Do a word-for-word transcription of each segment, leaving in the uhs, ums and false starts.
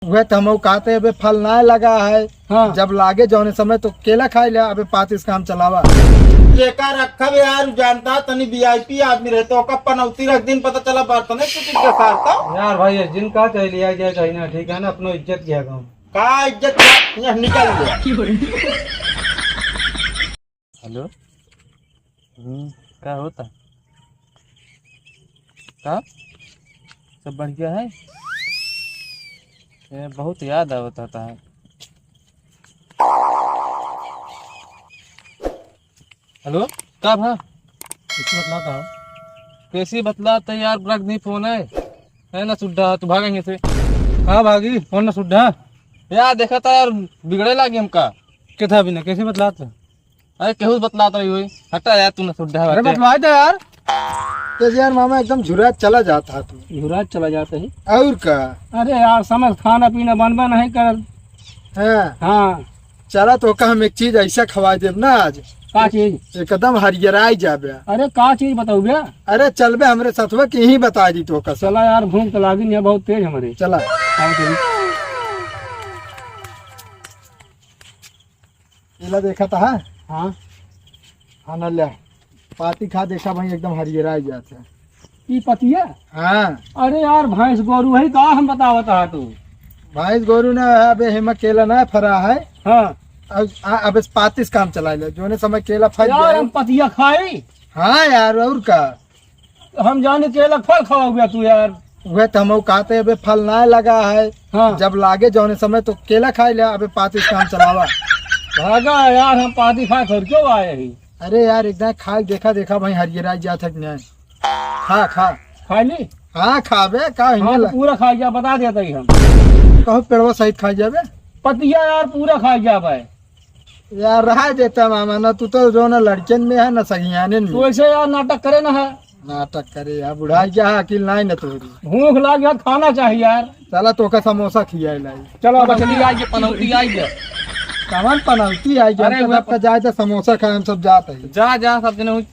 वह तो हमहू कहते, अबे फल ना लगा है। हाँ। जब लागे जौने समय तो केला खाई ले, अबे पातिस काम चलावा। केका रखब यार, जानता तनी वीआईपी आदमी रहे तो ओका पनौती रख दिन, पता चला बात नहीं कुछ इज्जत सारता। यार भाई, ये जिन का चाहे लिया जाए, चाहे ना, ठीक है ना, अपनो इज्जत गया काम। का इज्जत गया? यहाँ निकल गया। हेलो। हम्म, का होता? का? सब बढ़िया है? ए, बहुत याद आवत होता है। हेलो, का भा? कैसी बतलाता हो? कैसी बतलाता यार, रख दी फोन है। है ना सुड्ढा, तू भाग यहाँ से। का भागी? फोन ना सुड्ढा। यार, देखा था यार, बिगड़े लागे हमका। के था बिना, कैसी बतलाता? अरे, केहू बतलात रही हुई। हटा यार, तू ना सुड्ढा अरे, बाटे। बतला दे यार। तो यार, मामा एकदम झुरात चला जाता है तू। झुरात चला जाता है। और का? अरे यार, समझ खाना पीना बनबे नहीं कर। हाँ। हाँ। चला, तो का हम एक चीज ऐसा खवा देब ना आज। का चीज? एकदम हरियराई जाबे। अरे, का चीज बताऊ बे? अरे, चलबे हमरे साथवा कि यहीं बता दी तो का। चला यार, भूख तो लागी नहीं है बहुत तेज हमरे। चला। हाँ, चली। इला देखा था, हाँ? हाँ। हाँ, न ल्या। पाती खा देखा भाई, एकदम हरियराई जात है। ई पतिया? हाँ। अरे यार, भैंस गोरू है का, हम बतावत हा तू। भैंस गोरू ना है, अबे हेमा केला ना फरा है। हाँ। अब आ, अब इस पाती से काम चला ले, जोने समय केला फर यार, जाए। हम पतिया खाई? हाँ यार, और का? हम जाने केला फल खावा हुआ तू यार। वह तो हमहू कहते, अबे फल ना लगा है। हाँ। जब लागे जौने समय तो केला खाई ले, अबे पाती से काम चलावा। भागा यार, हम पाती खा कर क्यों आए ही? अरे यार, एक दाएं खा के देखा, देखा भाई, हरियराई जात है कि नहीं। खा, खा। खा ली? हाँ, खाबे, का हाँ, हिंगला। तो पूरा खा गया, बता देता ही हम। कहूँ पेड़वा सहित खा जाबे? पतिया यार, पूरा खा गया भाई। यार, रहा देता मामा ना, तू तो जो ना लड़कन में है ना सगियानन में। तू ऐसे यार नाटक करे ना है। नाटक करे यार, बुढ़ा गया है, अकिल नहीं ना तोरी। भूख लाग गया, खाना चाहिए यार। चला, तोका समोसा खियाए लाई। चलो, अब चली आई, ये पनौती आई है। कवन पनौती आई? अरे, हमके वो सबका जाए तो समोसा खाए, हम सब जात है। जा, जा, सब जने हुई।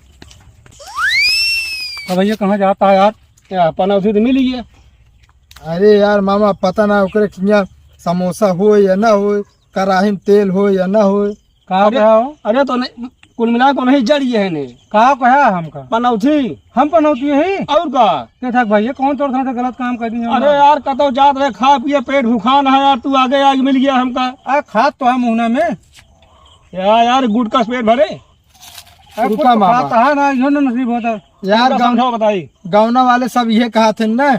अब भैया, कहाँ जाता है यार? क्या पनौती तो मिल गया। अरे यार मामा, पता ना ओकरे किया समोसा हो या ना हो, कराही में तेल हो या ना हो। का अरे, कहा हो? अरे तो नहीं, कुल मिला के नहीं जड़ ये है ने। का कहा हमका? पनौती। हम पनौती है? और का? के थाक भाई, ये कौन तोर साथ गलत काम कर दिया अरे हमका? यार, कतो जात रहे, खा पिए, पेट भूखान है यार, तू आगे आगे मिल गया हमका। आ, खात तो है मुहना में। यार, यार, गुटखा से पेट भरे। अरे, रुका कुछ मामा। खाता है ना, यो ना नसीब होता। यार, रुका, गाँव-, समझाओ, बताई। गाँवना वाले सब ये कहा थे ना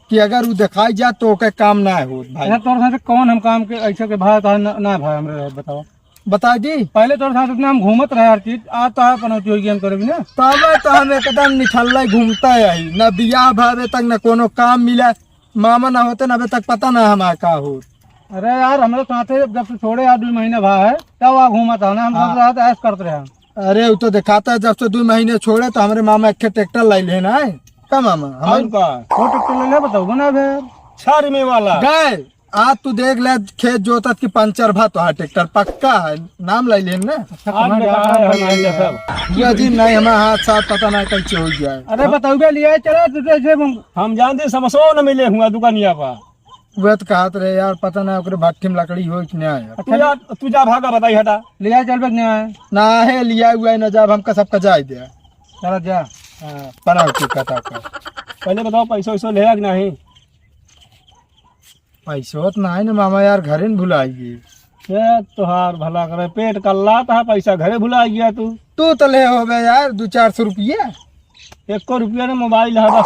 कि अगर वो दिखाई जा तो ओके काम ना हो भाई। यार, तोर साथ कौन हम काम के ऐसे के भाई कहा ना, ना भाई, हमरे बताओ। बताई दी। पहले तोर साथ इतना हम घूमत रहे हर चीज, आज तो है पनौती हो गई हम करे भी ना। तब तो हम एकदम निठल्ला घूमता है, ना बियाह भावे तक ना कोनो काम मिला। मामा ना होते ना अबे तक पता ना हमारा का हो। अरे यार, हमरे साथे जब से छोड़े यार, दो महीने भा है, तब आ घूमत है ना, हम हाँ। दूसरा हाथ ऐश करत रहे हैं। अरे, वो तो दिखाता है, जब से दो महीने छोड़े तो हमरे मामा एक ठे ट्रैक्टर लाई ले ना है। का मामा? हम और का? वो ट्रैक्टर ले ले, बताओ ना बे। छह रिमे वाला। गए, आज तू देख ले, खेत जोतत की पंचर भा तो है ट्रैक्टर, पक्का है, नाम लाई ले ना। अच्छा, आज कहाँ बेकार जा रहा है, है, हमारे सब। ये जी नहीं, हमारे हाथ साथ पता नहीं कैसे हो गया है। अरे, बताओ बे, लिया चला, तू तो ऐसे हम हम जानते समसो न मिले हुआ दुकानिया पर। वह तो कहत रहे यार, पता ना ओकरे भट्ठी में लकड़ी होई कि ना यार। तू जा, तू जा, भागा, बताई हटा। ले जाए चल बे, ना है। ना है, लिया हुआ है ना, जब हमका सबका जाए दे। चला जा। हाँ, पनौती का ताका। पहले बताओ, पैसा वैसा ले कि नहीं? पैसो तो ना है ना मामा यार, घरे न भुलाई गई। ए, तोहार भला करे, पेट कल्ला था, पैसा घरे भुला गया तू। तू तो ले हो बे यार, दो चार सौ रुपया। एको रुपया ने मोबाइल है बस।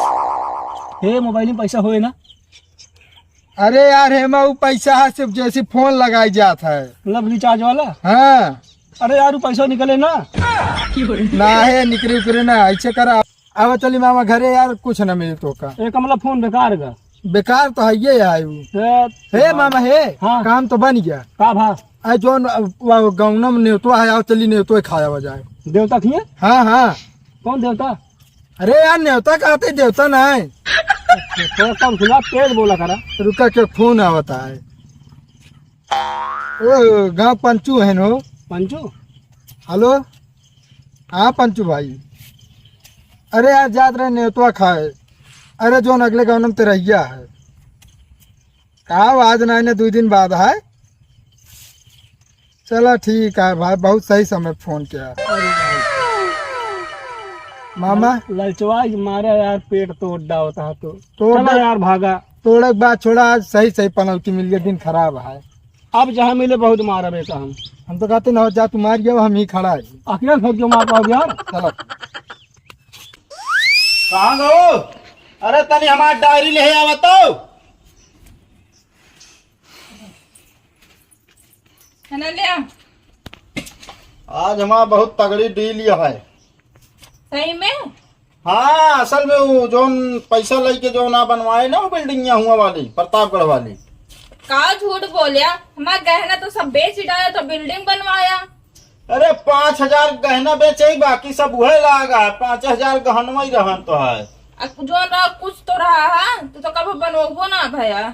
हे, मोबाइल में पैसा होए ना? अरे यार, हेमा, उ पैसा है सिर्फ जैसे फोन लगाई जात है। मतलब रिचार्ज वाला? हाँ। अरे यार, उ पैसा निकले ना। ना है, निकरे उकरे ना, ऐसे करा। अब चली मामा घरे यार, कुछ ना मिले तो का। एक मतलब फोन बेकार का। बेकार तो है ये है उ। हे, हे मामा हे, हाँ। काम तो बन गया। का भा? आ जोन, अ, वो गौना में नेवतो है, आओ चली नेवतो खाया हो जाए। देवता खिए? हाँ, हाँ। कौन देवता? अरे यार, नेवता कहते देवता ना है। थोड़ा कम सुना, तेज बोला करा। रुका, के फोन आवता है। ओ, गाँव पंचू है नो। पंचू? हेलो, हाँ पंचू भाई। अरे यार, जात रहे नेवतवा खाए। अरे जोन अगले गाँव में तेरैया है। का आज नाहीं ना, दुइ दिन बाद है। चला ठीक है भाई, बहुत सही समय फोन किया। मामा। ललचवा के मारे यार, पेट तोड़ डावत है तो। तोड़ चला दे। यार, भागा। तोड़े के बाद छोड़ा, आज सही सही पनौती मिल गया, दिन खराब है। अब जहाँ मिले बहुत मारबे का हम। हम तो कहते ना हो, जा तू मार गया, हम ही खड़ा है। अकेले फेंक जो मार पाओ यार। चलो। कहाँ गो? अरे तनी हमार डायरी ले आवा तो। है ना, ले आ। आज हमार बहुत तगड़ी डील यह है। सही में? हाँ, असल में वो जौन पैसा लेके जौन ना बनवाए ना, वो बिल्डिंग यहाँ हुआ वाली, प्रतापगढ़ वाली। का झूठ बोल्या? हमार गहना तो सब बेच ही डाला, तो बिल्डिंग बनवाया। अरे, पाँच हजार गहना बेचे ही, बाकी सब उहे लागा है। पाँच हजार गहनवा ही रहन तो है। आ, जौन रहा, कुछ तो रहा है, तो, तो कबो बनोबो ना भया।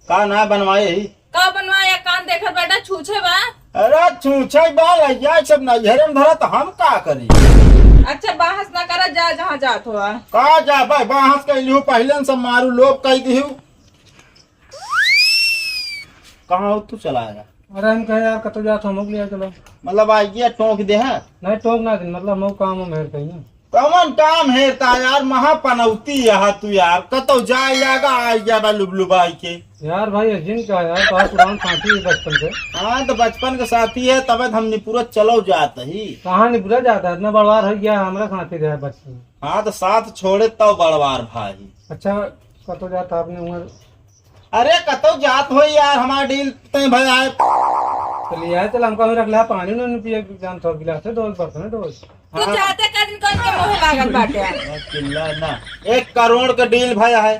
का ना बनवाए ही? का बनवाए, कान देखत बैठा, छूछे बा। अरे, छूछे बा, लइया सब नैहरे में धरा, तो हम का करी? अच्छा, बहस ना करा, जा जहाँ जात हो। का जा भाई, बहस कैली हूँ, पहले न सब मारू लोग कह दी हूँ। कहाँ हो तू, चला आया? अरे, हम कहे यार, कतो जात हो, हमको लिया चलो। मतलब, आइए टोंक दे है? नहीं, टोंक ना दिन, मतलब, हमको काम हम हेर कहीं ना। कौन काम हेरता यार, महा पनौती यहाँ तू यार, कतो जाए जागा, आ जाबा लुबलुबाई के। यार भाई, ये जिन का यार, बहुत पुरान साथी है बचपन से। हाँ, तो बचपन के साथी है, तबे तो हम निपुरा चलो जात ही। कहाँ निपुरा जाता है? इतना बड़वार हो गया, हमारा साथी रहा बचपन में। हाँ, तो साथ छोड़े तब बड़वार भाई। अच्छा, कतो जाता आपने उम्र? अरे, कतो जात हो यार, हमार डील तय भय आए। तो ले आए, चल, हमका भी रख ले, पानी उन्होंने पिए, जान सौ गिलास है, डोल बर्तन है, डोल। तू हाँ। चाहते का दिन कौन के मुँह लागल बाटे? अरे चिल्ला ना, एक करोड़ का डील भय है।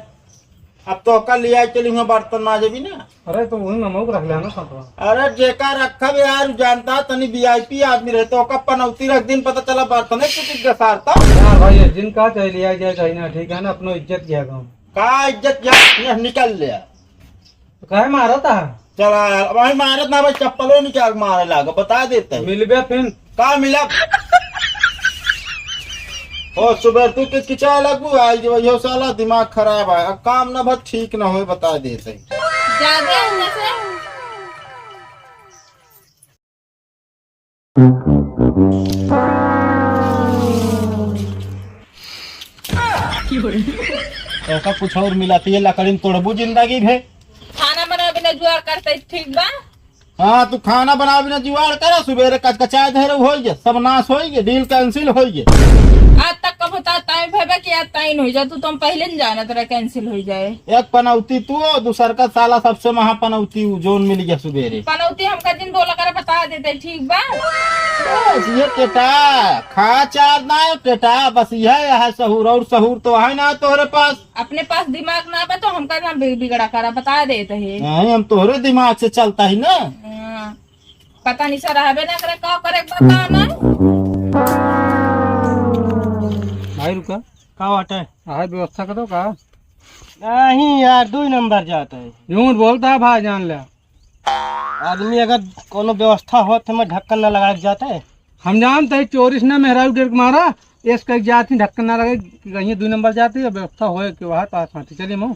अब तो का ले आए, चली हुआ बर्तन माजे भी ना। अरे, तो वही नमक रख लेना साथ में। अरे, जेका रखब यार, जानता तनी वीआईपी आदमी रहे, तो ओका पनौती रख दिन, पता चला बर्तन है कुछ गसारता। यार भाई, ये जिन का चाहे ले आए, जाए चाहे ना, ठीक है ना, अपनो इज्जत गया काम। का इज्जत जा, ये निकल ले। तो काहे मारत है? चला यार, वही मारत ना भाई, चप्पलो निकाल मारे लागा, बता देते हैं। मिलबे फिर। का मिला? ओ सुबेर तू किचकिचा लगू, आई जो यो साला दिमाग खराब है, अब काम ना भर ठीक ना होए, बता देते हैं। ज्यादा है जैसे। तोका कुछ और मिला, तो ये लकड़ी में तोड़बू जिंदगी भे। खाना बनावे बिना जुआर करते ठीक बा? हाँ, तू खाना बनावे बिना जुआर करा, सुबेरे कचकचाए धरे होई गे, सब नाश होई गे, डील कैंसिल होई गे। आज तक कब होता, ताई भेबे कि आज ताई न होई जा, तू तो हम पहले न जानत रहे कैंसिल होई जाए। एक पनौती तू, दूसर का साला सबसे महा पनौती उ, जोन मिल गया सुबेरे। पनौती हमका जिन बोला करे बता देते, ठीक बा? बस ये टेटा, खा चार ना टेटा, बस यह है सहूर, और सहूर तो है ना तोहरे पास। अपने पास दिमाग ना बा तो हमका ना बि-, बिगड़ा करा, बता देते हैं। नहीं, हम तोहरे दिमाग से चलता ही ना। हाँ, पता नहीं सर रहबे ना करे, का करे, पता ना। भाई रुका, का बाटे? आहे व्यवस्था करो का? नहीं यार, दुई नंबर जात है। झूठ बोलता है भाई, जान ले। आदमी अगर कोनो व्यवस्था होत है, मैं ढक्कन ना लगा के जाते। हम जानते हैं, चोरी से ना मेहरारू डेर के मारा, ऐस कह जात ही ढक्कन ना लगे, कहीं दुई नंबर जाती है, व्यवस्था होए के वहाँ पास आती। चलिए मऊ।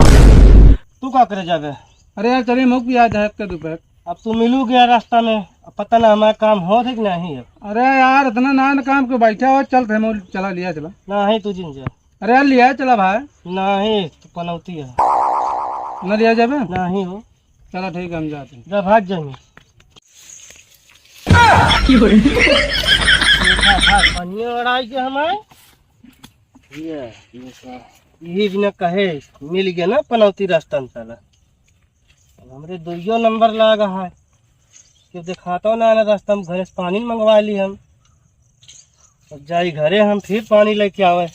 तू का करे जाबे? अरे यार, चलिए मऊ की याद है के दोपहर। अब तू मिलू गया रास्ता में, अब पता ना हमारा काम होत है कि नहीं अब। अरे यार, इतना नान काम के बैठा हो, चल थे मऊ, चला लिया चला। नहीं, तू जिन जा। अरे यार, लिया चला भाई। नहीं, तू पनौती है। ना लिया जाबे? नहीं हो। चला ठीक है, हम जाते हैं। जा भाग जाएंगे। देखा, भाग, पनिया अड़ाई के हमारे। ये, ये का? यही बिना कहे मिल गया ना पनौती रास्ता में साला। अब हमरे दुइयो नंबर लागा है। क्यों दिखाता ना, ना रास्ता में घरे से पानी मंगवा ली हम। अब जाई घरे हम फिर पानी लेके आवे।